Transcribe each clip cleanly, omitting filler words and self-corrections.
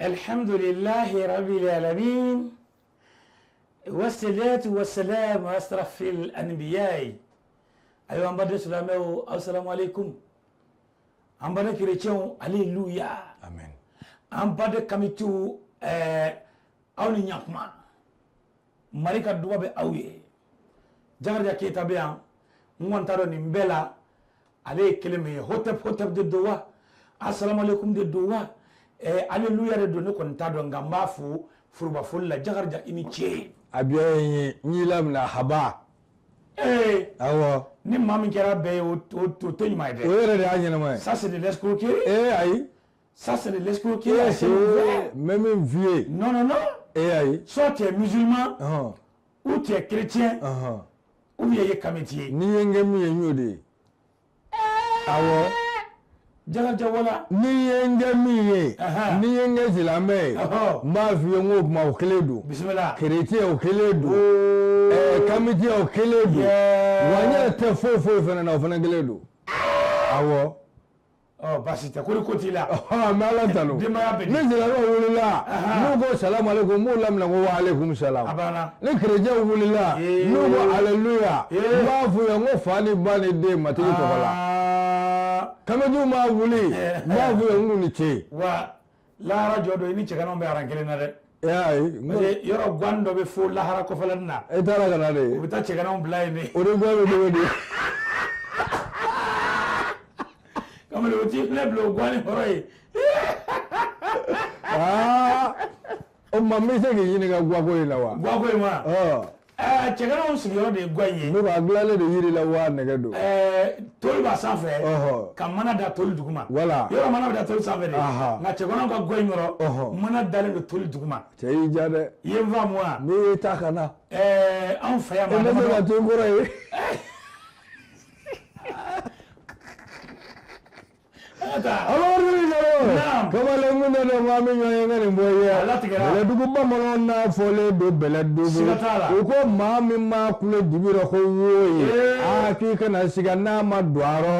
Alhamdulillahi rabbil alamin wassalatu wassalamu asrafil anbiya'i. Ayiwa, an baden silamɛw, assalamu alaikum. An baden kerecɛnw, alléluia. Amen. An baden kamitiw, aw ni ɲakuma. Mali ka duba bɛ aw ye. Jakarija Keyita bɛ yan. N kɔni t'a dɔn nin bɛɛ la ale ye kelen min ye. Hotep hotep de don wa, assalamu alaikum de don wa, alléluia de don, ne kɔni t'a dɔn, nka n b'a fo foroba foli la. Jakarija, i ni ce. A bɛ ye n y'i laminɛ haba. Ee. Awɔ. Ni maa min kɛra bɛɛ ye, o tɛ ɲuman ye O dɛ. yɛrɛ de y'a ɲɛnama ye. Ça, c'est de l'escroquerie. Ee, ayi. Ça, c'est de l'escroquerie à ciel ouvert. N bɛ min f'i ye. Non, non, non. Ee, ayi. Soit tu es musulman ou tu es chrétien ou bien i ye kamiti ye. N'i ye n kɛ min ye, n y'o de ye. Awɔ. Jakarija, wala. N'i ye n kɛ min ye, n'i ye n kɛ silamɛ ye, n b'a f'i ye n k'o tuma o kelen don. Bisimila. Kerecɛn, o kelen don. Kamitiya, o kelen don. Wa n yɛrɛ tɛ foyi foyi fana na, o fana kelen don. Awɔ. Ɔ, baasi tɛ, ko ni ko t'i la. N bɛ Ala tanu. Denbaya bɛ di? Ni silamɛw wulila, n'u ko salamu aleykum, n b'u laminɛ ko wa aleykum salam. A banna. Ni kerecɛnw wulila, n'u ko aleluya, n b'a f'u ye n ko fa ni ba ni den, matigi tɔgɔ la. Kamitiw m'a wuli, n b'a f'u ye n k'u ni ce. Wa lahara jɔ don, i ni cɛganaw bɛ aran kelen na dɛ. E y'a ye. Parce que yɔrɔ gan dɔ bɛ fo lahara kɔfɛla na. E taara ka na de. U bɛ taa cɛganaw bila yen de. O de gan bɛ cogo di? Kamalen, o t'i filɛ bila o gan ni kɔrɔ ye. Aa, o tuma n bɛ se k'i ɲininka guwako in na wa? Guwako in wa? Ɔ. Cɛganaw sigiyɔrɔ de ye guwa in ye. Ne b'a dilanlen de yiri la wa nɛgɛ don? Toli b'a sanfɛ. Ka mana da toli duguma. Wala. Yɔrɔ mana bɛ da toli sanfɛ de. Nka cɛganaw ka guwa in kɔrɔ, mana dalen don toli duguma. Cɛ y'i ja dɛ. I ye n faamu wa? N'i y'i ta ka na. Anw fɛ yan. E bɛ se ka to i kɔrɔ ye. Kamalen kun tɛ dɔn ko an bɛ ɲɔgɔn ye, n ka nin bɔ i ye. Bɛlɛdugu bamananw n'a fɔlen don bɛlɛdugu. U ko maa min ma kulo dibi rɔ ko wo ye. Aa, k'i kana siga n'a ma don a rɔ.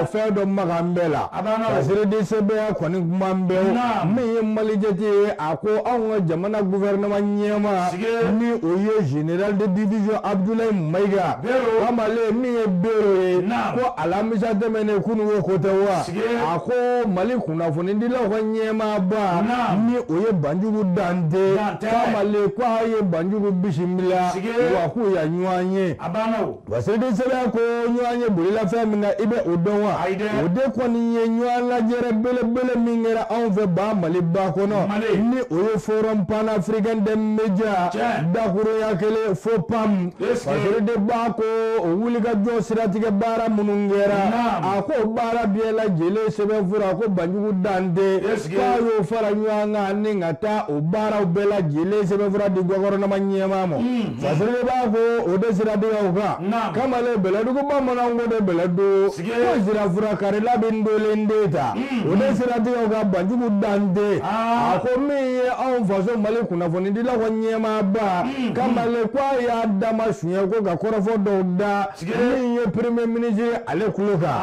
Ɔ, fɛn dɔ maga bɛɛ la. Fasiridi sɛbɛnya kɔni kuma bɛɛ o. Min ye Malijɛti ye, a ko anw ka jamana gouvernement ɲɛmaa, ni o ye général de division Abdoulaye Mayiga. Kamalen min ye Bero ye. Ko alamisa tɛmɛnen kununko ko tɛ wa? A ko Mali kunnafonidilaw ka ɲɛmaaba, ni o ye Banjugu Dante. Kamalen ko a ye Banjugu bisimila. Wa k'u ya ɲɔgɔn ye. Fasiridi sɛbɛn ko ɲɔgɔn ye bolila fɛn min na, i bɛ o dɔn wa? O de kɔni ye ɲɔgɔn lajɛrɛ belebele min kɛra anw fɛ ba Maliba kɔnɔ. Ni o ye Forum panafricain des médias dakurunya kelen, FOPAM. Fasiridi ba ko o wulikajɔ siratigɛ baara minnu kɛra, a ko baara bɛɛ lajɛlen sɛbɛn fura, ko Banjugu Dante k'a y'o fara ɲɔgɔn kan ni ka taa o baaraw bɛɛ lajɛlen sɛbɛn fura di gouvernement ɲɛmaa ma. Fasiridi b'a ko o de siratigɛw kan. Kamalen, bɛlɛdugu bamananw ko de bɛlɛdugu ko sirafura karila bɛ ndolen den ta, o de siratigɛw kan. Banjugu Dante a ko min ye anw faso Mali kunnafonidilaw ka ɲɛmaaba, kamalen ko a y'a dama suɲɛ ko ka kɔrɔfɔ dɔw da min ye premier ministre ale tulo kan.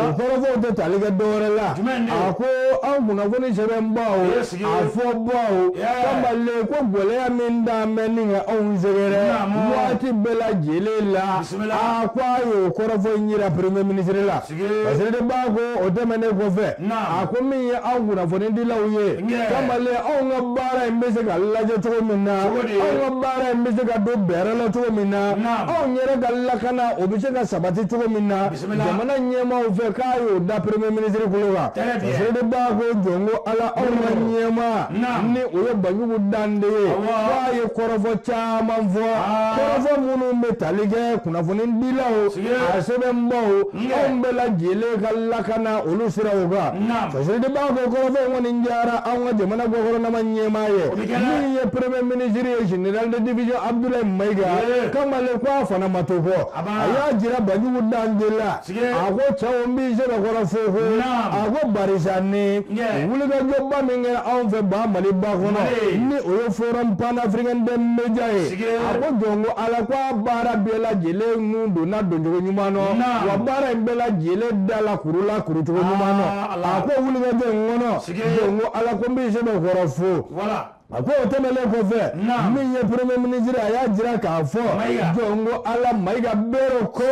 O kɔrɔfɔw tɛ tali kɛ dɔwɛrɛ la. A ko anw kunnafoni sɛbɛnbaw, a fɔbaw, kamalen ko gɛlɛya min d'an bɛ ni ka anw sɛgɛrɛ waati bɛɛ lajɛlen la, a ko a y'o kɔrɔfɔ in yira premier ministre la. Fasiridi ba ko o tɛmɛnen kɔfɛ, a ko min ye anw kunnafonidilaw ye, kamalen, anw ka baara in bɛ se ka lajɛ cogo min na, anw ka baara in bɛ se ka don bɛrɛ la cogo min na, anw yɛrɛ ka lakana o bɛ se ka sabati cogo min na jamana ɲɛmaaw fɛ, k'a y'o da premier ministre kulo kan. Fasiridi ba ko jɔn ko Ala, anw ka ɲɛmaa, ni o ye Banjugu Dante ye, k'a ye kɔrɔfɔ caman fɔ, kɔrɔfɔ minnu bɛ tali kɛ kunnafonidilaw, a sɛbɛnbaw, anw bɛɛ lajɛlen ka lakana olu siraw kan. Fasiridi ba ko kɔrɔfɔ kɔni diyara anw ka jamana gouvernement ɲɛmaa ye, min ye premier ministre ye, général de division Abdoulaye Mayiga. Kamalen ko a fana ma to kɔ, a y'a jira Banjugu Dante la. A ko cɛw, n b'i sɛbɛkɔrɔ fo ko a ko barisa ni Wulikajɔba min kɛra anw fɛ ba Maliba kɔnɔ ni o ye forum panafricain des médias ye. A ko jɔn ko Ala ko a baara bɛɛ lajɛlen nun donna doncogo ɲuman nɔ, wa baara in bɛɛ lajɛlen da la kuru la kurucogo ɲuman nɔ. A ko wulikajɔ in kɔnɔ jɔn ko Ala ko n b'i sɛbɛkɔrɔ fo. A ko o tɛmɛnen kɔfɛ min ye premier ministre a y'a jira k'a fɔ jɔn ko Ala Mayiga Bero ko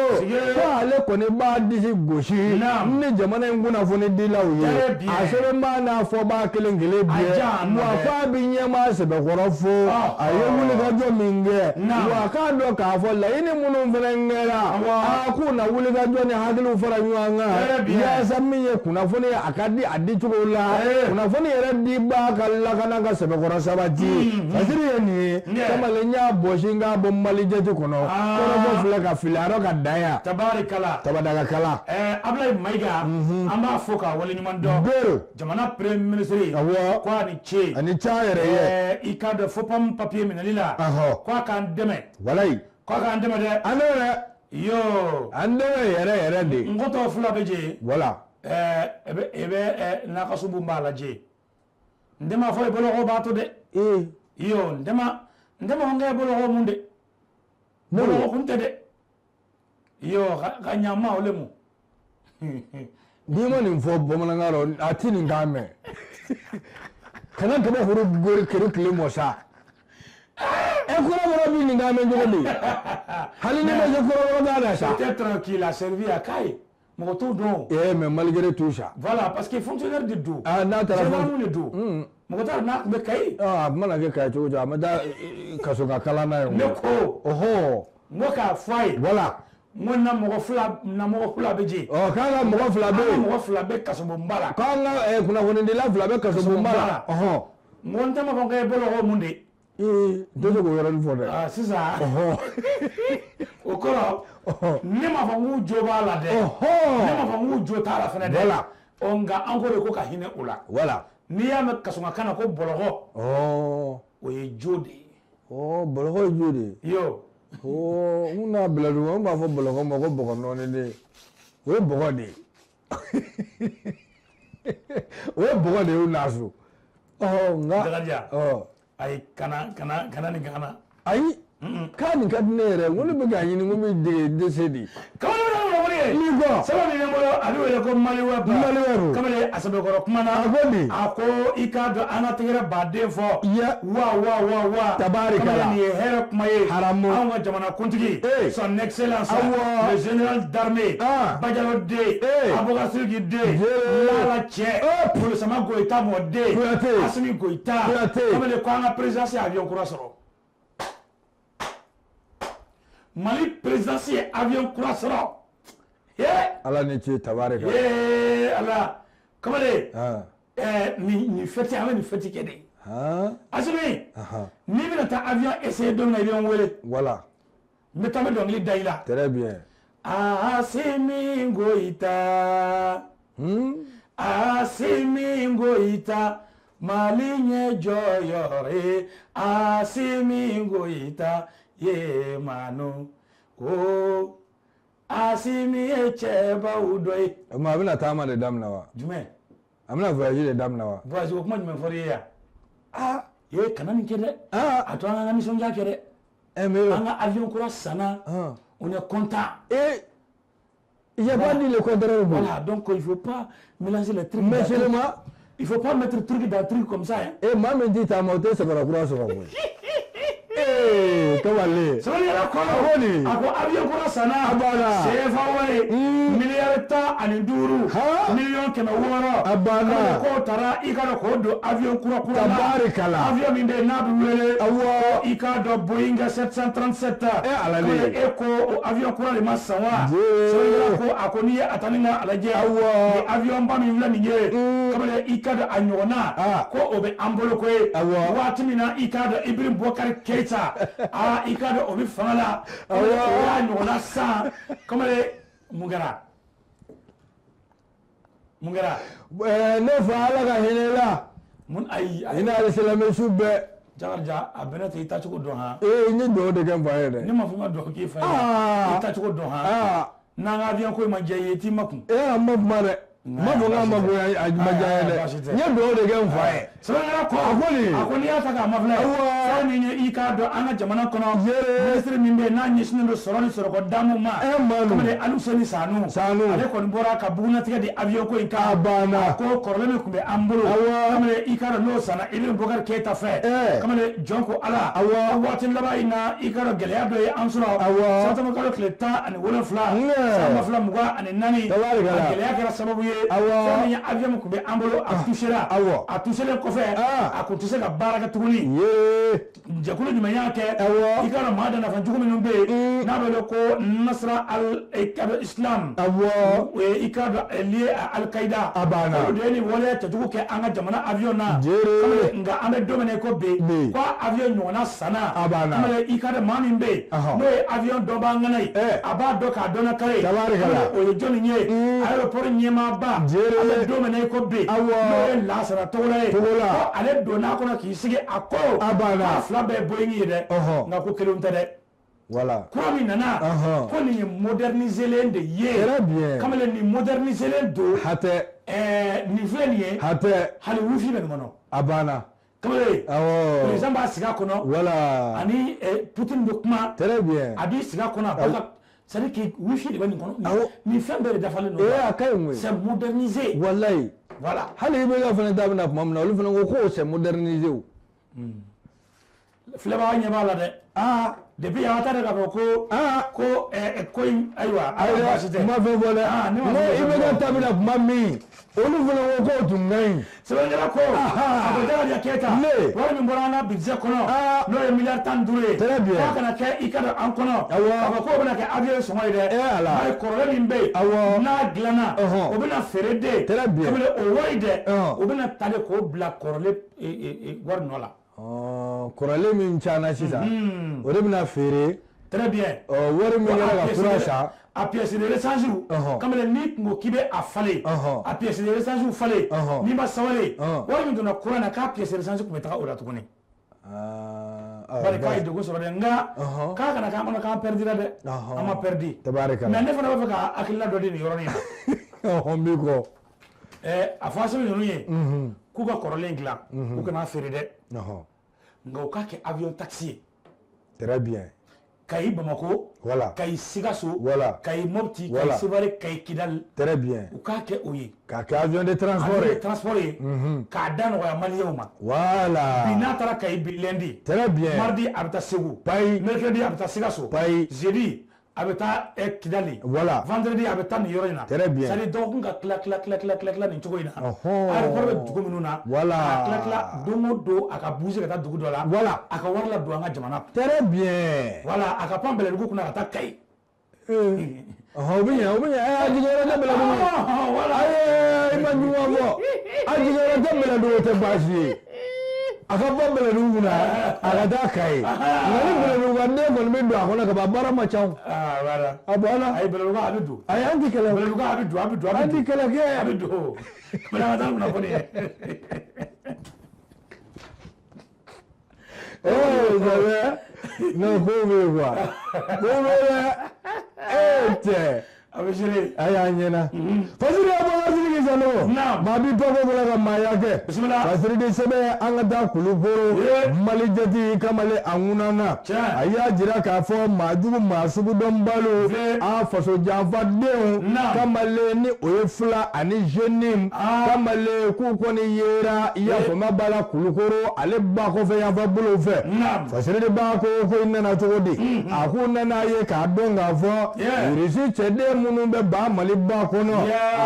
ale kɔni b'a disi gosi ni jamana in kunnafonidilaw ye a sɛbɛnbaa n'a fɔbaa kelen kelen bɛɛ wa k'a bɛ ɲɛmaa sɛbɛkɔrɔ fo a ye wulikajɔ min kɛ wa k'a dɔn k'a fɔ laɲini minnu fana kɛra a k'u na wulikajɔ ni hakiliw fara ɲɔgɔn kan yaasa min ye kunnafoni ye a ka di a dicogo la kunnafoni yɛrɛ dibaa ka lakana ka sɛbɛkɔrɔ sabati fasiri ye nin ye kamalen y'a bɔsi n k'a bɔ Mali jate kɔnɔ kɔrɔfɔ filɛ ka fili a rɔ ka dan yan tabarikala tabadaga kala. Abulayi Mayiga an b'a fo k'a waleɲuman dɔn Bero jamana premier ministre awɔ ko a ni ce a ni ce a yɛrɛ ye i k'a dɔn FOPAM papier minɛli la ko a k'an dɛmɛ walayi ko a k'an dɛmɛ dɛ an dɛmɛ yo an dɛmɛ yɛrɛ yɛrɛ de n kɔtɔ fila bɛ je wala e bɛ nakasubu b'a lajɛ n tɛ m'a fɔ i boloko b'a to dɛ iyo n tɛ ma ko n k'e boloko mun de boloko kun tɛ dɛ iyo ka ɲama o le mu n'i ma nin fɔ bamanankan rɔ a ti nin kan mɛn kana kabakuru gori kere tile mɔ sa e kɔrɔbɔrɔ bɛ nin kan mɛn cogo di hali ni ma se kɔrɔbɔrɔ t'a la sa. Peut-être qu'il a servi à Kayes. Mɔgɔ t'o dɔn. Eh mais malgré tout ça. Voilà parce que fonctionnaire de don. Ah n'a taara gendarme de don. Mɔgɔ t'a dɔn n'a tun bɛ Kayi. Ah a mana kɛ Kayi cogo o cogo a ma taa kaso ka kalan n'a ye. Ne ko. Ɔhɔ. N ko k'a fɔ a ye. Voilà. N ko na mɔgɔ fila bɛ je. Ɔ k'an ka mɔgɔ fila bɛ yen. An ka mɔgɔ fila bɛ kasobonba la. K'an ka kunnafonidila fila bɛ kasobonba la. Ɔhɔn. N ko n tɛ ma fɔ k'e boloko mun de. Ee n tɛ se k'o yɔrɔnin fɔ dɛ. Ah sisan. O kɔrɔ. Ne m'a fɔ n k'u jo b'a la dɛ. Ne m'a fɔ n k'u jo t'a la fana dɛ. Voilà. Ɔ nka an ko de ko ka hinɛ u la. Voilà. N'i y'a mɛn kasomakan na ko bɔlɔkɔ. O ye jo de ye. Bɔlɔkɔ ye jo de ye. Yo. N n'a bila duguma n b'a fɔ bɔlɔkɔ ma ko bɔgɔ nɔɔni de. O ye bɔgɔ de ye. O ye bɔgɔ de ye u n'a so. Nka. Jakarija. Ayi kana nin kana. Ayi. K'a nin ka di ne yɛrɛ n ko ne bɛ k'a ɲini n ko n bɛ dege dɛsɛ de. Kamalen bɛ kunnafoni ye. N'i ko. Sɛbɛn min bɛ n bolo a bɛ wele ko Maliweb. Maliweb. Kamalen a sɛbɛkɔrɔ kuma na. A ko di. A ko i k'a dɔn an ka tɛgɛrɛ baden fɔ. Ye. Wa wa wa wa. Tabarikala. Kamalen nin ye hɛrɛ kuma ye. Haramu. Anw ka jamana kuntigi. Ee. Son excellence. Awɔ. Le général d'armée. Ah. Bajalo den. Ee. Abubakar Sidiki den. Jee. Lala cɛ. Polisama Goyita mɔ den. Kuyate. Asimi Goyita. Kuyate. Kamalen ko an ka présidence ye avion kura sɔrɔ. Mali présidence ye avion kura sɔrɔ. Ala ni ce tabarika. Ala kamalen. Nin fête an bɛ nin fête kɛ de. Asimi. N'i bɛna taa avion essayer don min na i bɛ n wele. Voilà. N bɛ taa n bɛ dɔnkili da i la. Très bien. Asimi Goyita. Asimi Goyita. Mali ɲɛ jɔyɔrɔ ye. Asimi Goyita. Ye manu ko Asimi ye cɛbaw dɔ ye. O tuma a bɛna taama de daminɛ wa? Jumɛn? A bɛna voyage de daminɛ wa? Voyage ko kuma jumɛn fɔra i ye yan? Aa ye kana nin kɛ dɛ. A to an ka nisɔndiya kɛ dɛ. Mais an ka avion kura sanna. On est content. Et j'ai pas dit le contraire. Voilà, donc il faut pas mélanger les trucs. Mais seulement il faut pas mettre truc dans truc comme ça hein. Et maa min t'i taama o tɛ samara kura sɔrɔ koyi. Ee kamalen. Sɛbɛnnikɛla ko a ko avion kura sanna. A banna. CFA wari. Miliyari 15. 600,000,000. A banna. K'o taara i ka dɔn k'o don avion kura kura la. Tabarikala. Avion min bɛ yen n'a bɛ wele. Awɔ. I k'a dɔn Boeing 737. E Ala ne. E ko o avion kura de ma san wa. Sɛbɛnnikɛla ko a ko n'i ye a ta ni ka a lajɛ. Awɔ. Nin avion ba min filɛ nin ye. Kamalen i ka dɔn a ɲɔgɔnna. Ko o bɛ an bolo koyi. Awɔ. Waati min na i k'a dɔn Ibrahim Boubacar Keïta. Aa i k'a dɔn o bɛ fanga la. O y'a ɲɔgɔnna san. Kamalen mun kɛra? Mun kɛra? Ne fa Ala ka hinɛ i la. Mun ayi. Hinɛ alisilamɛ su bɛɛ. Jakarija a bɛnɛ tɛ i taacogo dɔn han. Ee n ye dugawu de kɛ n fa ye dɛ. Ne ma fɔ n ka dugawu k'i fa ye. I taacogo dɔn han. N'an ka avion ko in ma diya i ye i t'i makun. Ee an ma kuma dɛ. N m'a fɔ k'a ma bonya, a ma diya n ye dɛ, n ye dugawu de kɛ n fa ye. Sɛbɛnnikɛla ko, A ko nin. A ko n'i y'a ta k'a mafilɛ, fɛn min ye i k'a dɔn an ka jamana kɔnɔ, minisiri min bɛ yen n'a ɲɛsinnen don sɔrɔ ni sɔrɔko damu ma, Manu. Kamalen Aluseni Sanu, Sanu. Ale kɔni bɔra ka bugunnatigɛ di avion ko in kan. A banna. A ko kɔrɔlen min tun bɛ an bolo, kamalen i k'a dɔn n'o sanna Ibrahim Boubacar Keita fɛ, kamalen jɔn ko Ala, ko waati laban in na i k'a dɔn gɛlɛya dɔ ye an sɔrɔ septembre kalo tile 17, san 2024, Tabarikala. a gɛlɛya kɛra sababu ye, fɛn min ye avion min tun bɛ an bolo, a touchera. A touchelen kɔfɛ, a kun tɛ se ka baara kɛ tuguni. Jɛkulu jumɛn y'a kɛ? I k'a dɔn maa da nafa jugu minnu bɛ yen n'a bɛ wele ko Nasra al Islam, i k'a dɔn lié à Al Qaïda, A banna. olu de ye nin waleya cɛjugu kɛ an ka jamana avion na. Jere. Nka an bɛ don min na i ko bi, Bi. ko avion ɲɔgɔnna sanna. A banna. Kamalen i k'a dɔn maa min bɛ yen n'o ye avion dɔnbaa ŋana ye, a b'a dɔn k'a dɔn na kare. Tabarikala. O ye jɔnni ye? Aéroport ɲɛmaaba, Jere. an bɛ don min na i ko bi, n'o ye Lasana Togola ye, Togola. ko ale donna a kɔnɔ k'i sigi, a ko A banna. k'a fila bɛɛ ye Boeing ye dɛ, nka ko kelenw tɛ dɛ. Voilà. Kura min nana, ko nin ye moderniselen de ye. Très bien. Kamalen nin moderniselen don. Hatɛ. Nin filɛ nin ye, Hatɛ. hali wifi bɛ nin kɔnɔ. A banna. Kamalen, président b'a sigi a kɔnɔ, Voilà. ani Poutine bɛ kuma. Très bien. A b'i sigi a kɔnɔ, a b'a ka, c'est à dire que wifi de bɛ nin kɔnɔ, nin fɛn bɛɛ de dafalen don. A ka ɲi koyi. C'est modernisé. Walayi. Voilà. Hali IBK fana ta bɛna tuma min na, olu fana ko k'o c'est modernisé o. Filɛbaga ɲɛ b'a la dɛ. Depuis a ta de k'a fɔ ko ko ko in, ayiwa, Ayi baasi dɛ, tɛ. n ma fɛn fɔ dɛ. Ah, ne ma N ko fɛn fɔ. IBK ta bɛna tuma min, olu fana ko k'o tun ka ɲi. Sɛbɛnnikɛla ko, a ko Jakaja Keyita, Ne. wari min bɔra an ka budget kɔnɔ, n'o ye miliyari 15 ye, Très bien. k'a kana kɛ i ka don an kɔnɔ, a ko k'o bɛna kɛ avion sɔngɔ ye dɛ. Ala. Bari kɔrɔlen min bɛ yen, n'a dilanna, o bɛna feere de. Très bien. Kamalen o wari dɛ, o bɛna ta de k'o bila kɔrɔlen wari nɔ la. Kɔrɔlen min cana sisan, o de bɛna feere. Très bien. Wari min kɛra ka kura san. A pièce de rechange, kamalen n'i kun ko k'i bɛ a falen, a pièce de rechange falen, n'i ma sabali, wari min donna courant na, k'a pièce de rechange tun bɛ taga o la tuguni. Bari k'a ye degun sɔrɔ dɛ, nka k'a kana k'an kɔnɔ k'an perdira dɛ, an ma perdi. Tabarikala. Mais ne fana b'a fɛ ka hakilina dɔ di nin yɔrɔnin na. N b'i kɔ. A fɔ Asimi ninnu ye k'u ka kɔrɔlen dilan, u kana feere dɛ, nka u k'a kɛ avion taxi ye. Très bien. Kayi Bamako, Voilà. Kayi Sikaso, Voilà. Kayi Mopti, Voilà. Kayi Sevare, Kayi Kidal. Très bien. U k'a kɛ o ye. K'a kɛ avion de transport Avion de ye. transport ye. K'a da nɔgɔya maliyɛnw ma. Voilà. Bi n'a taara Kayi bi lundi. Très bien. Mardi a bɛ taa Segu. Payi. Mercredi a bɛ taa Sikaso. Payi. Jeudi a bɛ taa Kidali. Voilà. Vendredi a bɛ taa nin yɔrɔ in na. Très bien. C'est à dire dɔgɔkun ka tila tila tila tila tila tila nin cogo in na. Aéroport bɛ dugu minnu na. Voilà. K'a tila tila don o don a ka bouger ka taa dugu dɔ la. Voilà. A ka wari ladon an ka jamana kun. Très bien. Voilà, a ka pan Bɛlɛdugu kunna ka taa Kayi. O bɛ ɲɛ, o bɛ ɲɛ. A jiginyɔrɔ tɛ Bɛlɛdugu. Voilà. Ayi, i ma ɲuman fɔ. A jiginyɔrɔ tɛ Bɛlɛdugu, o tɛ baasi ye. A ka bɔ Bɛlɛdugu kunna, a ka taa Kayi. Nka ni Bɛlɛdugu ka den kɔni bɛ don a kɔnɔ ka ban, baara ma ca o. Voilà. A banna. Ayi, Bɛlɛdugu a bɛ don. Ayi, an ti kɛlɛ. Bɛlɛdugu a bɛ don, a bɛ don, a bɛ don. An ti kɛlɛ kɛ. A bɛ don. Mais an ka taa kunnafoni ye. C'est vrai. Non, ko bɛ yen quoi. Ko bɛ yen dɛ. Cɛ. A bɛ gérer. Ayi, a ɲɛna. Fasiri ya bɔra Sidiki Sanogo. Naam. Maa b'i tɔgɔ bɔra ka maaya kɛ. Bisimila. Fasiri de sɛbɛn an ka taa Kulukoro. Mali jati kamalen a ŋunana. Tiɲɛ. A y'a jira k'a fɔ maa jugu maa sugudɔnbaliw. A faso janfadenw. Naam. Kamalen ni o ye fila ani jeune. Kamalen k'u kɔni yera i y'a faamuya b'a la Kulukoro ale ba kɔfɛ yanfan bolow fɛ. Naam. Fasiri de b'a ko ko i nana cogo di? A k'u nana ye k'a dɔn k'a fɔ. Irisi cɛden minnu bɛ ba Mali ba kɔnɔ,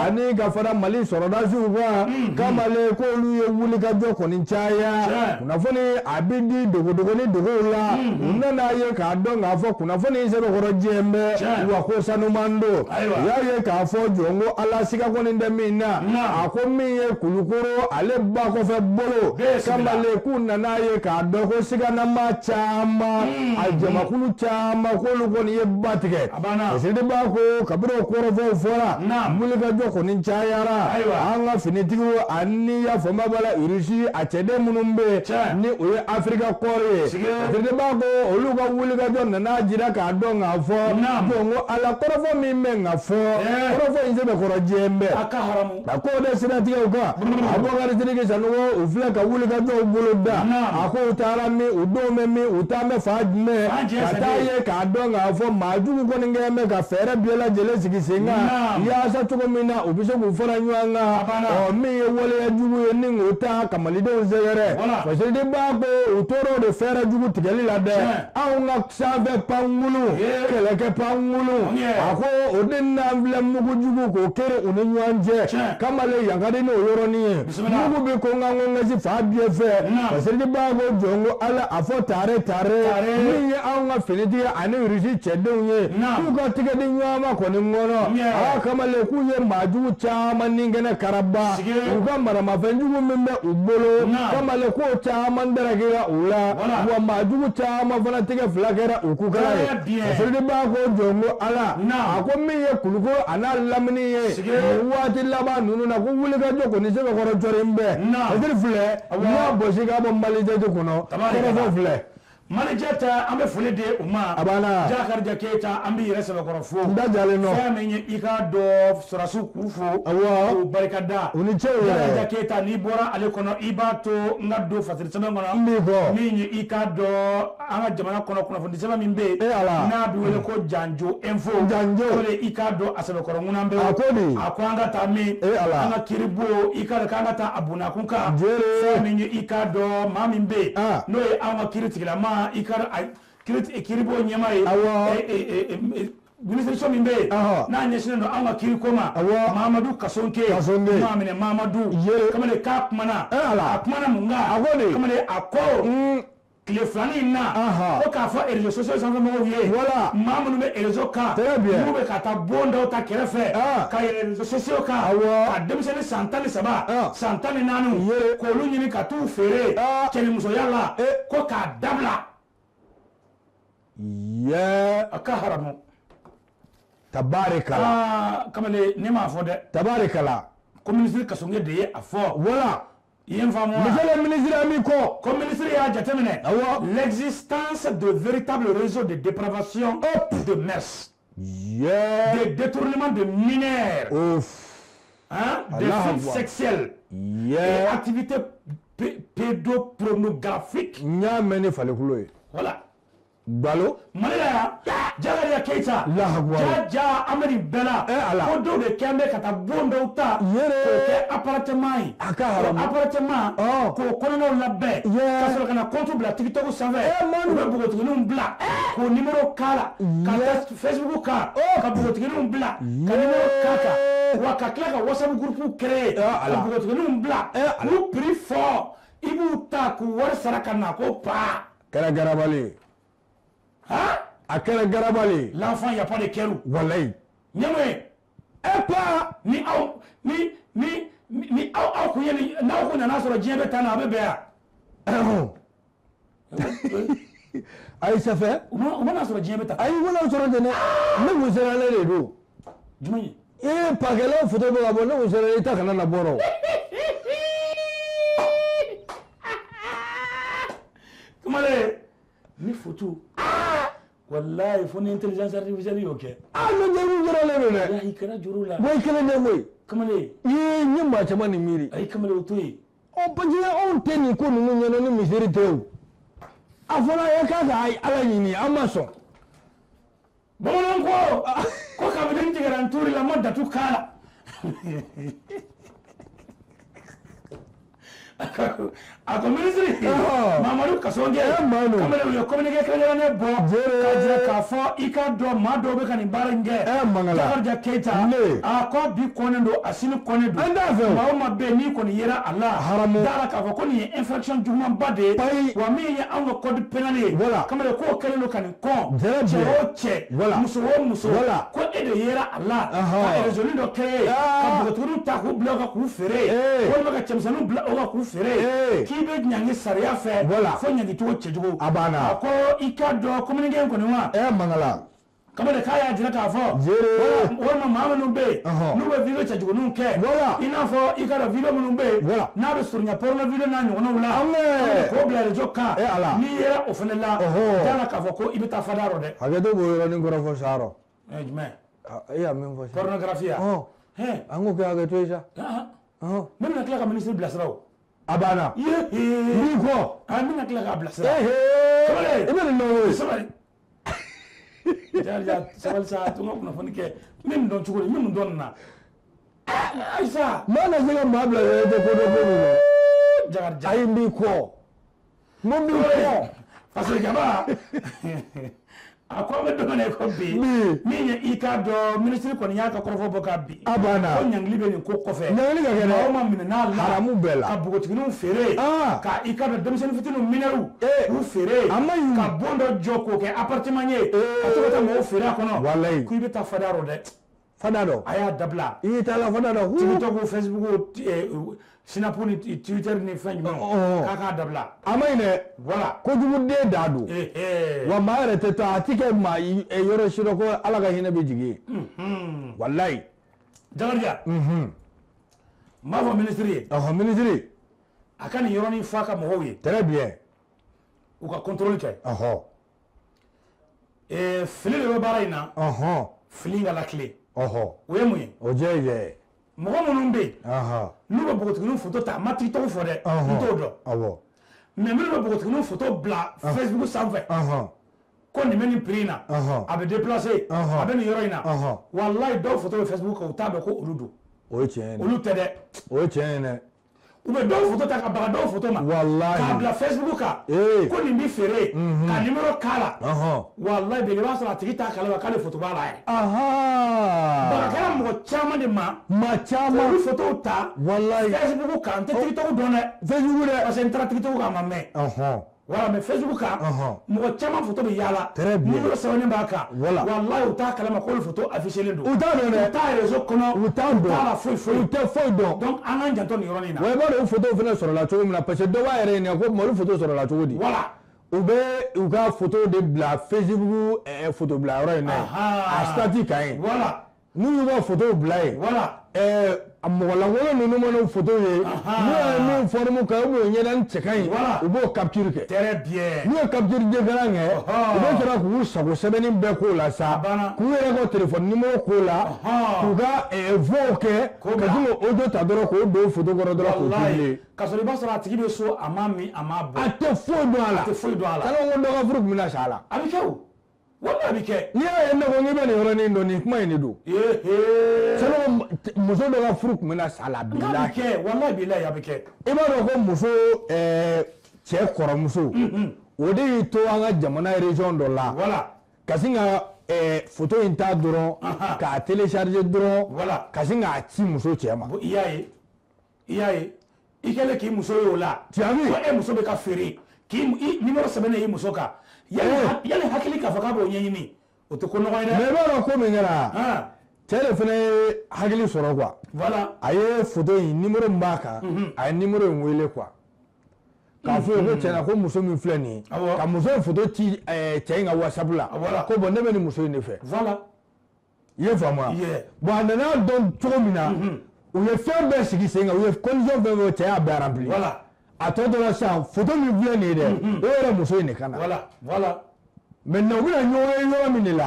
ani ka fara Mali sɔrɔdasiw kan, kamalen k'olu ye wulikajɔ kɔni caya. Kunnafoni a bɛ di dogodogoni dogow la, u nana ye k'a dɔn k'a fɔ kunnafoni sɛbɛnkɔrɔ diɲɛ bɛɛ, wa ko sanuman don. U y'a ye k'a fɔ jɔn ko Ala siga kɔni tɛ min na, a ko min ye Kulukoro ale ba kɔfɛ bolo, kamalen k'u nana ye k'a dɔn ko siganama caman, a jamakulu caman k'olu kɔni ye ba tigɛ. Fasiri b'a ko kabini o kɔrɔfɔw fɔra, wulikajɔ kɔni cayara. An ka finitigiw ani ya fama b'a la Russie a cɛden minnu bɛ yen ni o ye Afrika Corps ye. Fasiridi Ba ko olu ka wulikajɔ nana jira k'a dɔn k'a fɔ bon ko ala kɔrɔfɔ min bɛ nka fɔ kɔrɔfɔ in sɛbɛkɔrɔ jɛlen bɛ. A ko de siratigɛw kan Abubakari Sidiki Sanogo u filɛ ka wulikajɔw bolo da. A ko u taara min, u denw bɛ min, u taa bɛ fan jumɛn, ka taa ye k'a dɔn k'a fɔ maa jugu kɔni kɛlen bɛ ka fɛɛrɛ bɛɛ lajɛlen sigi sen kan yaasa cogo min na u bɛ se k'u fara ɲɔgɔn kan. Ɔ min ye waleya jugu ye ni k'o ta ka malidenw sɛgɛrɛ. Fasiridi Ba ko u tora o de fɛɛrɛ jugu tigɛli la dɛ. Anw ka sanfɛ pankulu, kɛlɛkɛ pankulu, a ko o de n'an filɛ mugu jugu k'o kere u ni ɲɔgɔn cɛ. Kamalen yan ka di n'o yɔrɔnin ye. Mugu bɛ ko n ka ko fan bɛɛ fɛ. Fasiridi Ba ko jɔn ko ala a fɔ tare tare min ye anw ka finitigi ani Russie cɛdenw ye k'u ka tigɛ di ɲɔgɔn ma kɔni kɔnɔ. Aa kamalen k'u ye maa jugu caman ni kɛnɛ karaba. U ka maramafɛn jugu min bɛ u bolo, kamalen k'o caman darakira u la. Wa maa jugu caman fana tigɛ fila kɛra u kukala ye. Fasiridi Ba ko jɔn ko ala a ko min ye Kulukoro a n'a lamini ye nin waati laban ninnu na ko wulikajɔ kɔni sɛbɛkɔrɔ jɔlen bɛ. Fasiri filɛ n y'a bɔsi k'a bɔ Malijɛ kɔnɔ, kɔrɔfɔ filɛ. Malijɛ ta an bɛ foli di u ma. A banna. Jakarija Keyita an b'i yɛrɛ sɛbɛkɔrɔ fo. N da jalen nɔ. Fɛn min ye i k'a dɔn sɔrɔdasiw k'u fo. Awɔ. K'u barikada. U ni ce u yɛrɛ. Jakarija Keyita n'i bɔra ale kɔnɔ i b'a to n ka don fasiri sɛbɛn kɔnɔ. N b'i kɔ. Min ye i k'a dɔn an ka jamana kɔnɔ kunnafoni sɛbɛn min bɛ yen. E Ala. N'a bɛ wele ko Janjo Info. Janjo. O de i k'a dɔn a sɛbɛkɔrɔ ŋunan bɛ. A ko di. A ko an ka taa min. E Ala. An ka kiiribo i k'a dɔn k'an ka taa a bonnakun kan. Jere. Fɛn min ye i k'a dɔn maa min bɛ yen. N'o ye an ka kiiri tigilama i ka kiiribo ɲɛmaa ye. Awɔ. Minisiriso min bɛ yen n'a ɲɛsinnen don an ka kiiriko ma. Awɔ. Mamadu Kasonke. Kasonke. Maa minɛ Mamadu. Ye. Kamalen k'a kumana. E Ala. A kumana mun kan. A ko di. Kamalen a ko. Tile filanin in na. Ko k'a fɔ réseaux sociaux sanfɛ mɔgɔw ye. Voilà. Maa minnu bɛ réseau kan. Très bien. N'u bɛ ka taa bon dɔw ta kɛrɛfɛ. Ka yɛlɛ réseaux sociaux kan. Awɔ. Ka denmisɛnnin san 13. San 14. Ye. K'olu ɲini ka t'u feere. Cɛnimusoya la. Ko k'a dabila. Yɛ. A ka haramu. Tabarikala. Aa kamalen ne m'a fɔ dɛ. Tabarikala. Ko minisiri Kasonke de ye a fɔ. Voilà. I ye n faamu wa? Monsieur le ministre an b'i kɔ. Ko ministre y'a jateminɛ. Awɔ. L'existence de véritables réseaux de dépravation de mœurs. Yɛ. De détournement de mineurs. Ouf. Hein? Des fuites sexuelles. Yɛ. Et activités pédopornographiques. N y'a mɛn ni falikulo ye. Voilà. Balo. Mali la yan Jakarija Keyita. Jaja an bɛ nin bɛɛ la. E Ala. Ko dɔw de kɛn bɛ ka taa bon dɔw ta. Yere. K'o kɛ appartement ye. A ka haramu. Appartement. K'o kɔnɔnaw labɛn. Yɛ. Ka sɔrɔ ka na compte bila TikTok sanfɛ. E Manu. U bɛ npogotigininw bila. K'o numéro k'a la. Ka taa Facebook kan. Ka npogotigininw bila. Ka numéro k'a kan. Wa ka tila ka WhatsApp groupe créer. Ala. Ka npogotigininw bila. E Ala. K'u prix fɔ. I b'u ta k'u wari sara ka na ko pa. Kɛra garabali ye. Hein? A kɛra garabali. L'enfant, il n'y a pas de kɛrou. Walayi. Ɲɛmɔ ye. E pa. Ni aw ni ni ni aw aw kun ye ni n'aw kun nana sɔrɔ diɲɛ bɛ tan na a bɛ bɛn yan. Ayi safɛ. U mana sɔrɔ diɲɛ bɛ tan. Ayi u mana sɔrɔ ten dɛ. Ne kun sirannen de don. Jumɛn ye? Ee pakɛlaw photo bɛ ka bɔ ne kun sirannen i ta kana na bɔ rɔ. Kumalen ni photo. Walayi fo ni intelligence artificielle y'o kɛ. Ah ne jaabi jɔrɔlen don dɛ. Walayi kɛra juru la. Wa i kelen tɛ koyi. Kamalen. Ee n ye maa caman de miiri. Ayi kamalen o to yen. Ɔ parce que anw tɛ nin ko ninnu ɲɛdɔn ni misiri tɛ o. A fɔra e k'a ka Ala ɲini an ma sɔn. Bamananw ko ko kabini n tigɛra n tuuri la n ma datu k'a la. A ko minisiri Mamadu Kasonke kamalen u ye communiqué kɛrɛnkɛrɛnnen bɔ k'a jira k'a fɔ i k'a dɔn maa dɔw bɛ ka nin baara in kɛ. Jakarija Keyita a ko bi kɔnnen don a sini kɔnnen don. An t'a fɛ o. Maa o maa bɛ yen n'i kɔni yera a la. Haramu. Da la k'a fɔ ko nin ye infraction jugumanba de ye. Payi. Wa min ye anw ka code pénal ye. Voilà. Kamalen k'o kɛlen don ka nin kɔn. Très Cɛ bien. o cɛ. Voilà. Muso o muso. Voilà. Ko e de yera a la. Ka réseau dɔ créer. Ka npogotigininw ta k'u bila o kan k'u feere. Walima ka cɛmisɛnninw bila o kan k'u feere. K'i bɛ ɲangi sariya fɛ. Voilà. Fo ɲangicogo cɛjugu. A banna. A ko i k'a dɔn communiqué in kɔni wa. Mangala. Kamalen k'a y'a jira k'a fɔ walima maa minnu bɛ yen n'u bɛ video cɛjuguninw kɛ i n'a fɔ i ka dɔn video minnu bɛ yen n'a bɛ surunya porno video n'a ɲɔgɔnnaw la k'o bila réseau kan n'i yera o fana la da la k'a fɔ ko i bɛ taa fada rɔ dɛ. Hakɛto b'o yɔrɔnin kɔrɔfɔ sa rɔ. Jumɛn? E y'a min fɔ sisan. Pornographie ya. An k'o kɛ hakɛto ye sa. Ne bɛna tila ka minisiri bilasira o. A banna. N b'i kɔ. N bɛna tila k'a bilasira. I bɛ nin dɔn koyi. Sabali. Jaja sabali sa to n ka kunnafoni kɛ n bɛ nin dɔn cogo di n bɛ mun dɔn nin na. Ayisa. Maa na se ka maa bila i tɛ ko dɔn ko min na. Jakarija. Ayi n b'i kɔ. N ko n b'i kɔ. Parce que jaba a ko an bɛ don min na i ko bi min ye i k'a dɔn minisiri kɔni y'a ka kɔrɔfɔ bɔ ka bin. A banna. Ko ɲangili bɛ nin ko kɔfɛ. Ɲangili ka kɛ dɛ. Maa o maa minɛ n'a la. Haramu bɛɛ la. Ka npogotigininw feere. Ka i k'a dɔn denmisɛnnin fitininw minɛriw. K'u feere. A ma ɲi. Ka bon dɔ jɔ k'o kɛ appartement ye. Ka to ka taa mɔgɔw feere a kɔnɔ. Walayi. Ko i bɛ taa fada rɔ dɛ. Fada dɔ. A y'a dabila. I y'i taa la fada dɔ. TikTok, Facebook, Snap ni Twitter ni fɛn jumɛnw. K'a k'a dabila. A ma ɲi dɛ. Voilà. Kojugu den da don. Wa maa yɛrɛ tɛ taa a ti kɛ maa yɔrɔ si rɔ ko Ala ka hinɛ bɛ jigin yen. Walayi. Jakarija. N b'a fɔ minisiri ye. Minisiri. A ka nin yɔrɔnin fɔ a ka mɔgɔw ye. Très bien. U ka contrôle kɛ. Fili de bɛ baara in na. Fili in ka lakile. O ye mun ye? O jɛ ye. Mɔgɔ minnu bɛ yen n'u bɛ npogotigininw photo ta a ma TikTok fɔ dɛ n t'o dɔn mais minnu bɛ npogotigininw photo bila Facebook sanfɛ ko nin bɛ nin prix in na a bɛ déplacer a bɛ nin yɔrɔ in na walayi dɔw photo bɛ Facebook kan u t'a dɔn ko olu don. O ye tiɲɛ ye. Olu tɛ dɛ. O ye tiɲɛ ye dɛ. U bɛ dɔw photo ta ka baga dɔw photo ma. Walayi. K'a bila Facebook kan. Ko nin bɛ feere. Ka numéro k'a la. Walayi bi i b'a sɔrɔ a tigi t'a kalama k'ale photo b'a la yɛrɛ. Baga kɛra mɔgɔ caman de ma. Maa caman. Olu photo ta. Walayi. Facebook kan n tɛ TikTok dɔn dɛ. Facebook dɛ. Parce que n taara TikTok kan a ma mɛn. Voilà, mais Facebook kan mɔgɔ caman photo bɛ yaala. Très bien. Numéro sɛbɛnnen b'a kan. Voilà. Walayi u t'a kalama k'olu photo affiché len don. U t'a dɔn dɛ. U t'a réseau kɔnɔ. U t'a dɔn. U t'a la foyi foyi. U tɛ foyi dɔn. Donc an k'an janto nin yɔrɔnin na. Wa i b'a dɔn o photo fana sɔrɔla cogo min na parce que dɔ b'a yɛrɛ ɲininka ko olu photo sɔrɔla cogo di. Voilà. U bɛ u ka photo de bila Facebook photo bila yɔrɔ in na yen. A statut kan yen. Voilà. N'u y'u ka photo bila yen. Voilà. Mɔgɔ lankolon ninnu mana photo ye n'u ye min forme kan ou bien u ɲɛda ni cɛ ka ɲi u b'o capture kɛ. Très bien. N'u ye capture d'écran kɛ u bɛ sɔrɔ k'u sago sɛbɛnni bɛɛ k'o la sa k'u yɛrɛ ka téléphone numéro k'o la k'u ka voix kɛ ka sin k'o audio ta dɔrɔn k'o don photo kɔrɔ dɔrɔn k'o publier. K'a sɔrɔ i b'a sɔrɔ a tigi bɛ so a ma min a ma bɔ. A tɛ foyi dɔn a la. A tɛ foyi dɔn a la. Sanni ko dɔ ka furu tun bɛna sa a la. A bɛ kɛ o. Wala a bɛ kɛ. N'i y'a ye ne ko k'i bɛ nin yɔrɔnin dɔn nin kuma in de don. Sanni muso dɔ ka furu tun bɛna sa la bilahi. N'a bɛ kɛ walahi bilahi a bɛ kɛ. I b'a dɔn ko muso cɛ kɔrɔmuso. O de y'i to an ka jamana région dɔ la. Voilà. Ka sin ka photo in ta dɔrɔn. K'a télécharger dɔrɔn. Voilà. Ka sin k'a ci muso cɛ ma. I y'a ye i y'a ye i kɛlen k'i muso ye o la. Tu as vu? Ko e muso bɛ ka feere k'i numéro sɛbɛnnen i muso kan. Yali hakili k'a fɔ k'a b'o ɲɛɲini o tɛ ko nɔgɔ ye dɛ. Mais i b'a dɔn ko min kɛra. Cɛ de fana ye hakili sɔrɔ quoi. Voilà. A ye photo in numéro min b'a kan. A ye numéro in wele quoi. K'a fɔ ye ko tiɲɛna ko muso min filɛ nin ye. Ka muso in photo ci cɛ in ka WhatsApp la. Ko bon ne bɛ nin muso in de fɛ. Voilà. I ye faamu wa? Bon a nana dɔn cogo min na. U ye fɛn bɛɛ sigi sen kan u ye condition fɛn fɛn cɛ y'a bɛɛ rempli. Voilà. A tɔ tora sisan photo min filɛ nin ye dɛ o yɛrɛ muso in de ka na. Voilà voilà. Maintenant u bɛna ɲɔgɔn ye yɔrɔ min de la.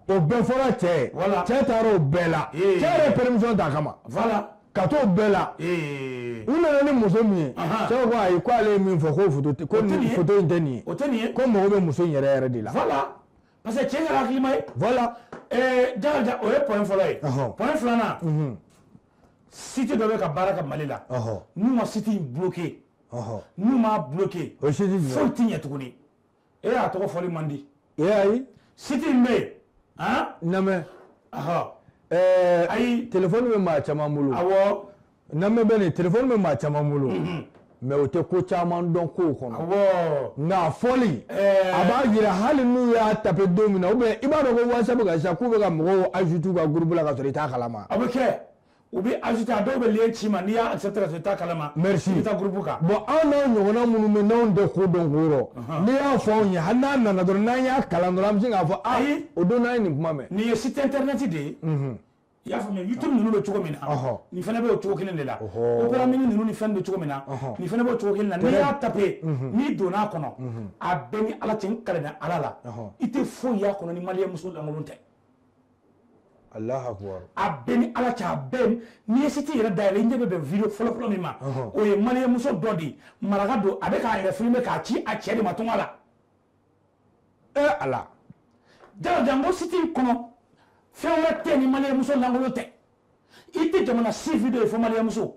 O bɛɛ fɔra cɛ ye. Voilà. Cɛ taara o bɛɛ la. Cɛ yɛrɛ permission t'a kama. Voilà. Ka t'o bɛɛ la. U nana ni muso min ye. Cɛ ko ayi ko ale ye min fɔ ko photo ko nin photo in tɛ nin ye. O tɛ nin ye. Ko mago bɛ muso in yɛrɛ yɛrɛ de la. Voilà. Parce que cɛ kɛra hakilima ye. Voilà. Jakarija o ye point fɔlɔ ye. Point filanan. Site dɔ bɛ ka baara kɛ Mali la. N'u ma site in bloqué. N'u m'a bloqué. O site jumɛn? Foyi tɛ ɲɛ tuguni. E y'a tɔgɔ fɔli man di. Ayi. Site in bɛ yen. Han. N lamɛn. Ayi. Téléphone bɛ maa caman bolo. Awɔ. N lamɛn bɛ nin téléphone bɛ maa caman bolo. Mais o tɛ ko caman dɔn kow kɔnɔ. Awɔ. Nka a fɔli. A b'a jira hali n'u y'a taper don min na ou bien i b'a dɔn ko WhatsApp kan sisan k'u bɛ ka mɔgɔw ajouter u ka groupe la ka sɔrɔ i t'a kalama. A bɛ kɛ. U bɛ ajouter, a dɔw bɛ lien ci ma, n'i y'a accepter ka sɔrɔ i t'a kalama. Merci. I bɛ taa groupe kan. Bon, anw n'aw ɲɔgɔnna minnu bɛ n'anw tɛ ko dɔn ko rɔ, n'i y'a fɔ anw ye, hali n'a nana dɔrɔn, n'an y'a kalan dɔrɔn, an bɛ se k'a fɔ a Ayi. o don n'an ye nin kuma mɛn. Nin ye site internet de ye. I y'a faamuya, YouTube ninnu bɛ cogo min na, nin fana bɛ o cogo kelen de la. Opera Mini ninnu ni fɛn bɛ cogo min na, nin fana bɛ o cogo kelen na. N'i y'a taper, n'i donna a kɔnɔ, a bɛɛ ni Ala cɛ, n kalenna Ala la, i tɛ foyi y'a kɔnɔ ni maliyɛn muso lankolon tɛ. Alahu akubar. A bɛɛ ni Ala cɛ, a bɛɛ, n'i ye site yɛrɛ dayɛlɛ, i ɲɛ bɛ bɛn vidéo fɔlɔ-fɔlɔ min ma, o ye maliyɛn muso dɔ de ye, maraka don, a bɛ k'a yɛrɛ filmer k'a ci a cɛ de ma tunga la. Ala. Jakarija, n ko site in kɔnɔ fɛn wɛrɛ tɛ ni maliyɛn muso lankolon tɛ. I tɛ jamana si vidéo ye fo maliyɛn muso.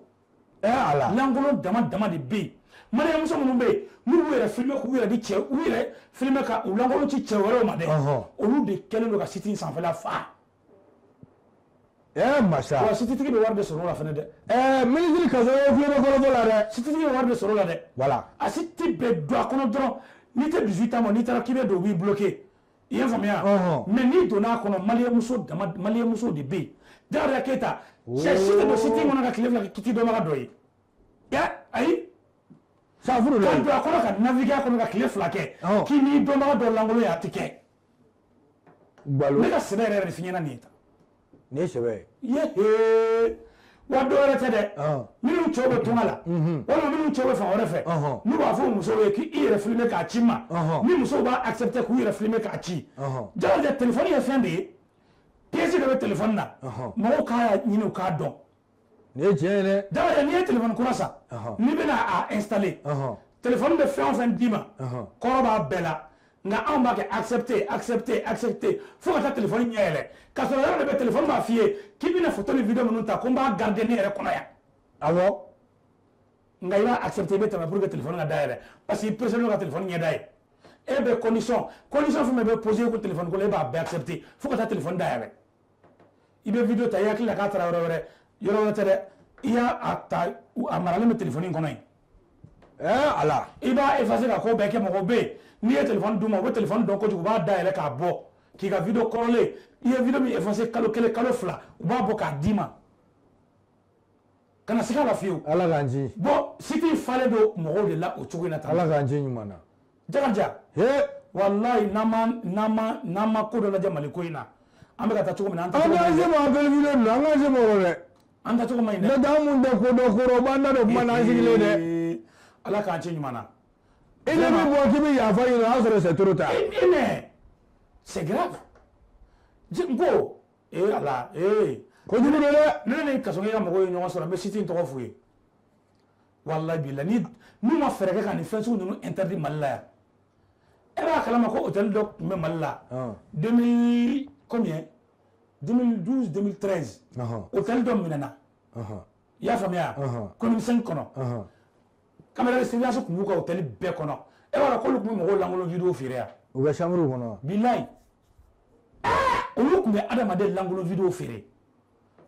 Ala. Lankolon dama dama de bɛ yen. Maliyɛn muso minnu bɛ yen n'u b'u yɛrɛ filmer k'u yɛrɛ di cɛ, u yɛrɛ filmer ka u lankolon ci cɛ wɛrɛw ma dɛ, olu de kɛlen don ka site in sanfɛla fa. Masa. Wa site tigi bɛ wari de sɔrɔ o la fɛnɛ dɛ. Minisiri Kasɔrɔ ye tulo bɛ kɔrɔfɔ la dɛ. Site tigi bɛ wari de sɔrɔ o la dɛ. Voilà. A site bɛ don a kɔnɔ dɔrɔn, n'i tɛ 18 ans ma, n'i taara k'i bɛ don, u b'i bloquer. I y'a faamuya? Mais n'i donna a kɔnɔ, maliyɛn muso dama, maliyɛn muso de bɛ yen. Jakarija Keyita, cɛ si tɛ don site in kɔnɔ ka tile 2 kɛ k'i t'i dɔnbaga dɔ ye. Ayi. Safuru la. Ka don a kɔnɔ ka naviguer a kɔnɔ ka tile 2 kɛ, k'i n'i dɔnbaga dɔ lankolon ye, a tɛ kɛ. Gbalo. Ne ka sɛbɛ yɛrɛ yɛrɛ de f'i ɲɛna nin ye tan. Nin ye sɛbɛ ye. Ye wa dɔw yɛrɛ tɛ dɛ. Minnu cɛw bɛ tunga la, walima minnu cɛw bɛ fan wɛrɛ fɛ, n'u b'a fɔ musow ye k'i yɛrɛ filmer k'a ci ma, ni musow b'a accepter k'u yɛrɛ filmer k'a ci. Jakarija, téléphone ye fɛn de ye, pièce dɔ bɛ téléphone na, mɔgɔw k'a ɲini u k'a dɔn. Nin ye tiɲɛ ye dɛ. Jakarija, n'i ye téléphone kura san, n'i bɛna a installer, téléphone bɛ fɛn o fɛn d'i ma, kɔrɔ b'a bɛɛ la. Nka anw b'a kɛ accepter, accepter, accepter fo ka taa téléphone ɲɛ yɛlɛ, k'a sɔrɔ yɔrɔ de bɛ téléphone b'a f'i ye k'i bɛna photo ni vidéo minnu ta, ko n b'a garder ne yɛrɛ kɔnɔ yan. Awɔ. Nka i b'a accepter, i bɛ tɛmɛ pour que téléphone ka dayɛlɛ, parce que i pressé don ka téléphone ɲɛ da ye. E bɛ condition fɛn fɛn bɛ poser ko téléphone ko la, e b'a bɛɛ accepter fo ka taa téléphone dayɛlɛ. I bɛ vidéo ta, i hakili la k'a taara yɔrɔ wɛrɛ, yɔrɔ wɛrɛ tɛ dɛ, i y'a ta, a maralen bɛ téléphone in kɔnɔ yen. Ala. I b'a effacer ka ko bɛɛ kɛ. Mɔgɔw bɛ yen, n'i ye téléphone d'u ma, u bɛ téléphone dɔn kojugu, u b'a dayɛlɛ k'a bɔ k'i ka vidéo kɔrɔlen, i ye vidéo min effacer kalo 1 kalo 2, u b'a bɔ k'a d'i ma. Kana siga a la fiyewu. Ala k'an ci. Bon, site in falen don mɔgɔw de la o cogo in na tan. Ala k'an ci ɲuman na. Jakarija. Walayi, n'an ma ko dɔ lajɛ Mali ko in na, an bɛ ka taa cogo min na, an An k'an se ma appel vidéo ninnu, an k'an se ma o rɔ dɛ. An taa cogo man ɲi dɛ. N'o tɛ an mun tɛ ko dɔn ko rɔ, u b'an da don kuma na, an sigilen dɛ. Ala k'an ci ɲuman na. I ne bɛ bɔ k'i bɛ yafa ɲini, o y'a sɔrɔ c'est trop tard. Mais c'est grave. N ko Ala Kojugu don dɛ. Ne ni Kasɔnkɛ ka mɔgɔw ye ɲɔgɔn sɔrɔ, n bɛ site in tɔgɔ f'u ye. Walayi bilayi, ni n'u ma fɛɛrɛ kɛ ka nin fɛn sugu ninnu interdit Mali la yan. E b'a kalama ko hôtel dɔ tun bɛ Mali la. 2000 combien? 2012, 2013. Hôtel dɔ minɛna. I y'a faamuya? Commune 5 kɔnɔ. Caméra de surveillance tun b'u ka hôtel bɛɛ kɔnɔ. E b'a dɔn k'olu tun bɛ mɔgɔw lankolon vidéo feere yan. U ka chambre kɔnɔ. Bilayi. Olu tun bɛ adamaden lankolon vidéo feere.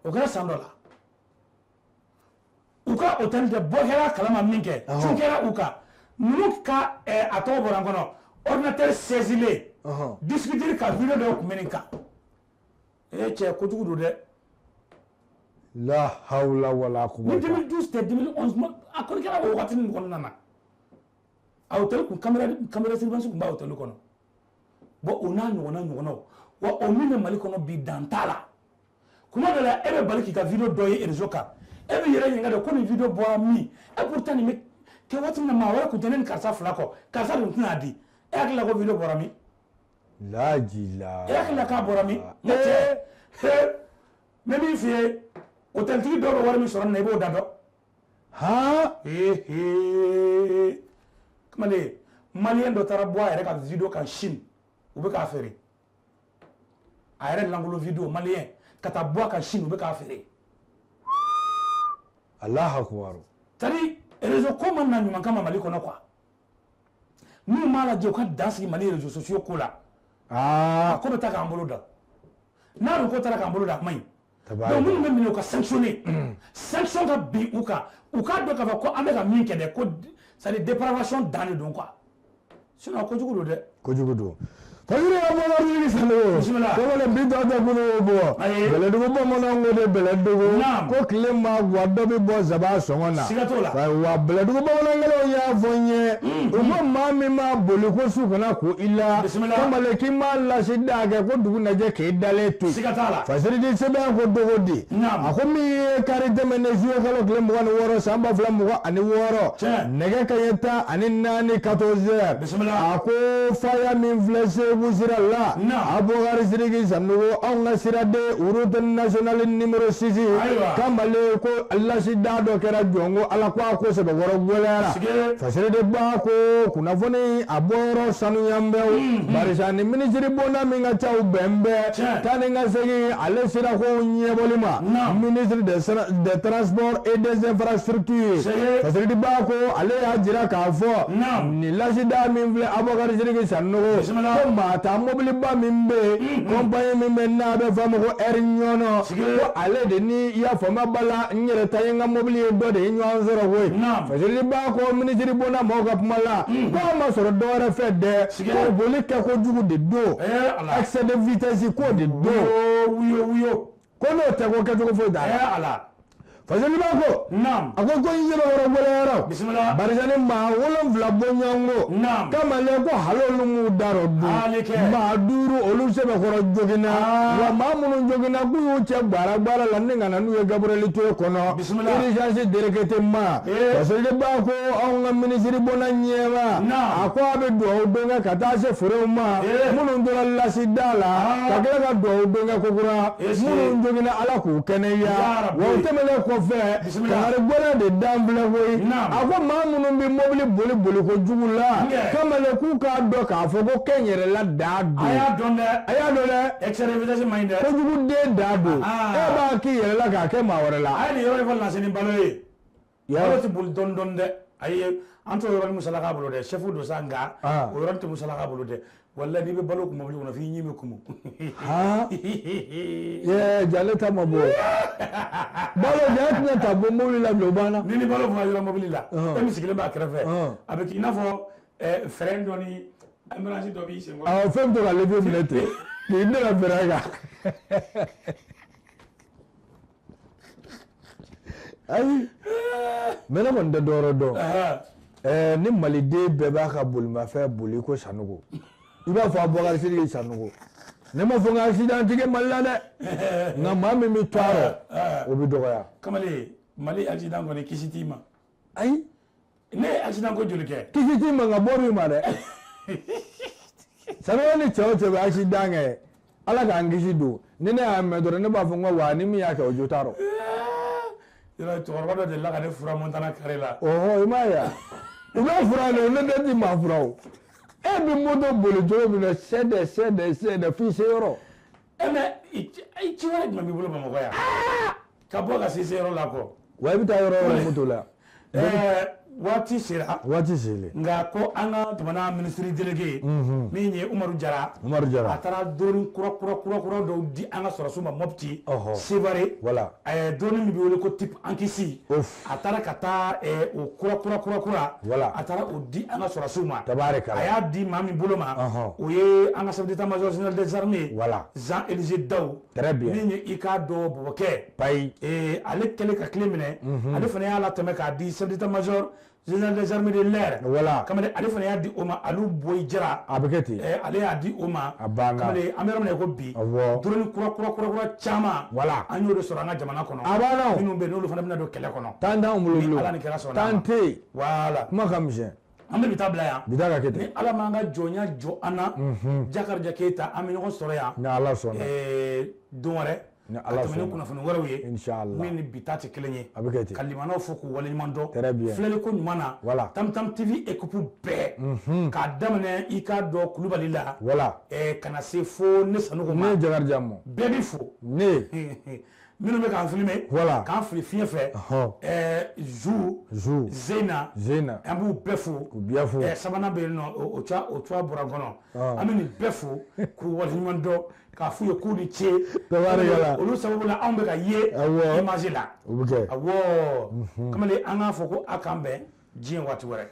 O kɛra san dɔ la. U ka hôtel de bɔ kɛra kalama min kɛ, cun kɛra u kan. Ninnu ka a tɔgɔ bɔra n kɔnɔ, ordinateur saisilen, disque dur ka vidéo dɔw tun bɛ nin kan. Cɛ, kojugu don dɛ. La hawla wala quwwata. Ni 2012 tɛ, 2011, a kɔni kɛra o wagati ninnu kɔnɔna na. A hôtel kun caméra surveillance tun b'a hôtel kɔnɔ. Bon, o n'a ɲɔgɔnna ɲɔgɔnnaw. Wa o min bɛ Mali kɔnɔ bi, dan t'a la. Kuma dɔ la, e bɛ bali k'i ka vidéo dɔ ye réseau kan. E bɛ yɛrɛ ɲininka de ko nin vidéo bɔra min? E pourtant nin bɛ kɛ waati min na, maa wɛrɛ tun tɛ ne ni karisa fila kɔ. Karisa dun tɛna di. E hakili la ko vidéo bɔra min? Lajila. E hakili la k'a bɔra min? Ne cɛ, n bɛ min f'i ye, hôtel tigi dɔw bɛ wari min sɔrɔ nin na, i b'o da dɔn. Han? Kamalen, maliyɛn dɔ taara bɔ a yɛrɛ ka vidéo kan Chine, u bɛ k'a feere. A yɛrɛ lankolon vidéo, maliyɛn ka taa bɔ a kan Chine, u bɛ k'a feere. Alahu akubar. C'est à dire, réseau ko ma na ɲuman kama Mali kɔnɔ quoi. N'u m'a lajɛ u ka dan sigi Mali réseaux sociaux ko la. A ko bɛ taa k'an bolo da. N'a dun ko taara k'an bolo da, a man ɲi. Donc minnu bɛ minɛ, u ka sanctionner. Sanction ka bin u kan. U k'a dɔn k'a fɔ ko an bɛ ka min kɛ dɛ, ko c'est à dire dépravation dan de don quoi. Sinon kojugu don dɛ. Kojugu don. Fasiri Abubakar Sidiki Sanogo. Bisimila. Kamalen bi tɔ tɛ kunun bɔ. Ayi. Bɛlɛdugu bamananw ko de bɛlɛdugu. Naam. Ko tile ma wa dɔ bɛ bɔ zaban sɔngɔ na. Siga t'o la. Wa bɛlɛdugu bamanankɛlaw y'a fɔ n ye. U ko maa min ma boli ko su kana ko i la. Bisimila. Kamalen k'i ma lasi da kɛ ko dugu lajɛ k'e dalen to yen. Siga t'a la. Fasiri di sɛbɛn ko dogo di. Naam. A ko min ye kari tɛmɛnen zuye kalo tile 26 san 2026. Tiɲɛ. Nɛgɛ kanɲɛ 14 14 heures. Bisimila. A ko faya min filɛ Segu sira la. Naam. Abubakar Sidiki Sanogo anw ka siraden route nationale numéro 6. Ayiwa. Kamalen ko lasida dɔ kɛra jɔn ko Ala ko a ko sɛbɛkɔrɔ gɛlɛyara. Sige. Fasiri de ba ko kunnafoni a bɔyɔrɔ sanuya bɛ o. Barisa ni minisiri bonda min ka ca o bɛn bɛɛ. Tiɲɛ. Taa ni ka segin ale sera ko ɲɛbɔli ma. Naam. Ministre des transports et des infrastructures. Sige. Fasiri de ba ko ale y'a jira k'a fɔ. Naam. Nin lasida min filɛ Abubakar Sidiki Sanogo. Bisimila. Ko maa ta mobiliba min bɛ yen. Compagnie min bɛ yen n'a bɛ f'a ma ko Air Ɲɔnɔ. Sige. Ko ale de ni i y'a faamuya b'a la n yɛrɛ ta ye n ka mobili ye dɔ de ye ɲɔgɔn sɔrɔ koyi. Naam. Fasiri ba ko minisiri bonda maaw ka kuma la. Ko a ma sɔrɔ dɔwɛrɛ fɛ dɛ. Sige. Ko boli kɛ kojugu de don. Eh, Ala. Excès de vitesse k'o de don. Wuyo wuyo wuyo. Ko n'o tɛ ko kɛcogo foyi t'a la. Eh, Ala. Fasiri ba ko. Naam. A ko ko n yɛrɛ gɛlɛyara. Bisimila. Barisa ni maa 7 bɔɲɔgɔnko. Naam. Kamalen ko hali olu m'u da rɔ dun. Hali kɛ. Maa 5 olu sɛbɛkɔrɔ joginna. Ah. Wa maa minnu joginna k'u y'u cɛ gbara gbara la ni ka na n'u ye Gabriel Touré kɔnɔ. Bisimila. Urgence directement. Eh. Fasiri ba ko anw ka minisiri bonda ɲɛma. Naam. A ko a bɛ dugawu don kɛ ka taa se furew ma. Eh. Minnu tora lasida la. Ah. Ka tila ka dugawu don kɛ kokura. Est-ce que- Minnu joginna Ala k'u kɛnɛya. Ya Rabbi. Wa o tɛmɛnen kɔfɛ. Bisimila. Kangari gɛlɛn de dan filɛ koyi. Naam. A ko maa minnu bɛ mobili boli boli kojugu la. Nkɛ. Kamalen k'u k'a dɔn k'a fɔ ko kɛnyɛrɛla da don. A y'a dɔn dɛ. A y'a dɔn dɛ. Excès de vitesse man ɲi dɛ. Kojugu den da don. Ah. E b'a k'i yɛrɛ la k'a kɛ maa wɛrɛ la. A ye nin yɔrɔ in fɔ Laseni Balo ye. Ya. Balo tɛ boli dɔɔni dɔɔni dɛ. Ayi an t'o yɔrɔnin musalaka bolo dɛ. Chef don sa nka Ah. o yɔrɔnin tɛ musalaka bolo dɛ. Walahi n'i bɛ balo kun mobili kɔnɔ f'i ɲin bɛ kumu. Han. Yɛ ja ne ta ma bɔ. Balo ja e tɛna ta bɔ mobili la bilen o banna. Ni ni balo fana yɔrɔ mobili la Ɔhɔn. e min sigilen b'a kɛrɛfɛ Ɔhɔn. a bɛ k'i n'a fɔ frein dɔ ni embouteillage dɔ b'i sen kɔrɔ. Awɔ fɛn bɛ to ka levier minɛ ten. K'i ne ka fɛrɛ kan. Ayi. Mais ne kɔni tɛ dɔwɛrɛ dɔn. Ɛhɛn. Ɛɛ ni maliden bɛɛ b'a ka bolimafɛn boli ko Sanogo i b'a fɔ Abubakar Sidiki Sanogo ne ma fɔ n ka accident ti kɛ Mali la dɛ nka maa min bɛ to a rɔ o bɛ dɔgɔya Kamalen Mali accident kɔni kisi t'i ma. ayi Ne ye accident ko joli kɛ. kisi t'i ma nka bɔ b'i ma dɛ Sanogo ni cɛ o cɛ bɛ accident kɛ Ala k'an kisi don ni ne y'a mɛn dɔrɔn ne b'a fɔ n ko wa ni min y'a kɛ o jo t'a rɔ Yɔrɔ cɛkɔrɔba dɔ delila ka ne fura Montana carré la. ɔhɔ i m'a ye wa u bɛ fura de ne tɛ ti maa fura o e bɛ moto boli cogo min na sɛdɛ sɛdɛ sɛdɛ f'i se yɔrɔ. E mais i ci wɛrɛ jumɛn b'i bolo Bamakɔ yan? Ka bɔ ka se se yɔrɔ la kɔ. Wa i bɛ taa yɔrɔ o yɔrɔ moto la. Ɛɛ waati sera. Waati selen. Nka ko an ka jamana minisiri délégué min ye Umaru Jara. Umaru Jara. A taara drone kura kura kura kura dɔw di an ka sɔrɔdasiw ma Mopti. Ɔhɔ. Sevare. Voilà. Drone min bɛ wele ko type Ankisi. Ouf. A taara ka taa o kura kura kura kura. Voilà. A taara o di an ka sɔrɔdasiw ma. Tabarikala. A y'a di maa min bolo ma. Ɔhɔ. O ye an ka chef d'état-major général des armées. Voilà. Jean Élisée Daou. Très bien. Min ye i k'a dɔn bɔbɔkɛ. Payi. Ale kɛlen ka tile minɛ. Ale fana y'a latɛmɛ k'a di chef d'état-major général des armées de l'air. Voilà. Kamalen ale fana y'a di o ma Aliou Boyi Jara. A bɛ kɛ ten. Ale y'a di o ma. A banna. Kamalen an bɛ yɔrɔ min na i ko bi. Awɔ. Drone kura kura kura kura caman. Voilà. An y'o de sɔrɔ an ka jamana kɔnɔ. A banna o. Minnu bɛ yen n'olu fana bɛna don kɛlɛ kɔnɔ. Tan t'anw bolo Ni bilen. Ala ni kira sɔnna a ma. Tan tɛ yen. Voilà. Kuma ka misɛn. An bɛ bi taa bila yan. Bi taa ka kɛ ten. Ni Ala m'an ka jɔnya jɔ an na. Jakarija Keyita an bɛ ɲɔgɔn sɔrɔ yan. Ni Ala sɔnna. Don wɛrɛ. Ni Ala ka tɛmɛ ni sɔnna. kunnafoni wɛrɛw ye. Inchallah. Min ni bi ta tɛ kelen ye. A bɛ kɛ ten. Ka limanaw fo k'u waleɲuman dɔn. Très bien. Filɛli ko ɲuman na. Voilà. Tam Tam TV équipe bɛɛ. K'a daminɛ i k'a dɔn Kulubali la. Voilà. Ka na se fo ne Sanogo ma. Ne Jakarija mɔ. Bɛɛ b'i fo. Ne. Minnu bɛ k'an filmer. Voilà. K'an fili fiɲɛ fɛ. Ɔhɔ. Zu. Zu. Zena. Zena. An b'u bɛɛ fo. K'u bɛɛ fo. Sabanan bɛ yen nɔ o o cogoya bɔra n kɔnɔ. Ah. An bɛ nin bɛɛ fo k'u waleɲuman dɔn k'a f'u ye k'u ni ce. Tabarikala. Olu sababu la anw bɛ ka ye Awɔ. image la. O bɛ kɛ. Awɔ. Kamalen an k'a fɔ ko a k'an bɛn diɲɛ waati wɛrɛ.